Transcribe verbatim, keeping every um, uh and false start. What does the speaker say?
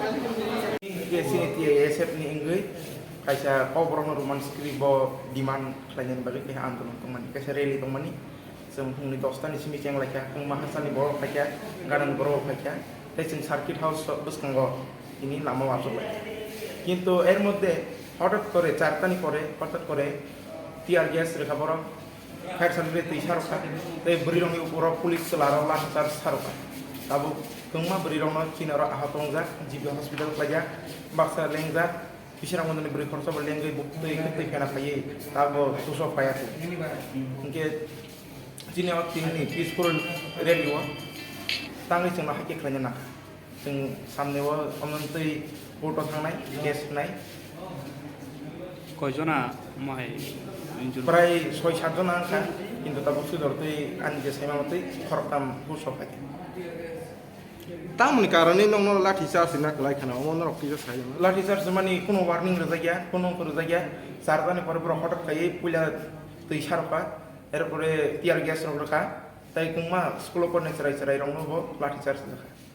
K C ni T I S F ni wngwi kaisa Kokborokno Roman script bo demand khlainani bagwi kaisa andolon tongmani, kaisa rally tongmani. Chwng phungni dosta ni simi cheng laikha, wngma hachani borok phaikha, gadani borok phaikha, tei chwng circuit house bwskango tini lama o achuk laikha. Kintu er moddhe hotat kore, char tani pore, hotat kore tear gas rwkha borok, fire service twi sarokha, tei bwrwirokni uporo police chwlarok lathi charge sarokha. Tabuk kwbangma bwrwirokno chini oro ahok tongjak, G B hospital khlaijak, baksa lengjak, Biswrang Mondolni bwrwi khoroksa bo lengwi buktwi kwtwi phena phaiwi tabuk huso phaiya khe. Hinkhe chini o tinini peaceful rally o tangwi chwngno hai khe khlaina nangkha. Chwng samni o omontwi court o thangnai, case wngnai. Koijona mohai injured? Prai soi sat jona wngkha, kintu tabuk sudor twi ani je saima motwi khoroktham huso phaikha. Tamoni karone nokno lathi charge na kwlai khana, omo norok kisa sai mano. Lathi charge mani kuno warning rwjakya, kuno wngkha rwjakya, char jani pore borok hotok khaiwi puila twi sarokha, erpore tear gas rok rwkha, tei kwbangma school o pornai chwrai chwrai rokno bo lathi charge rwkha.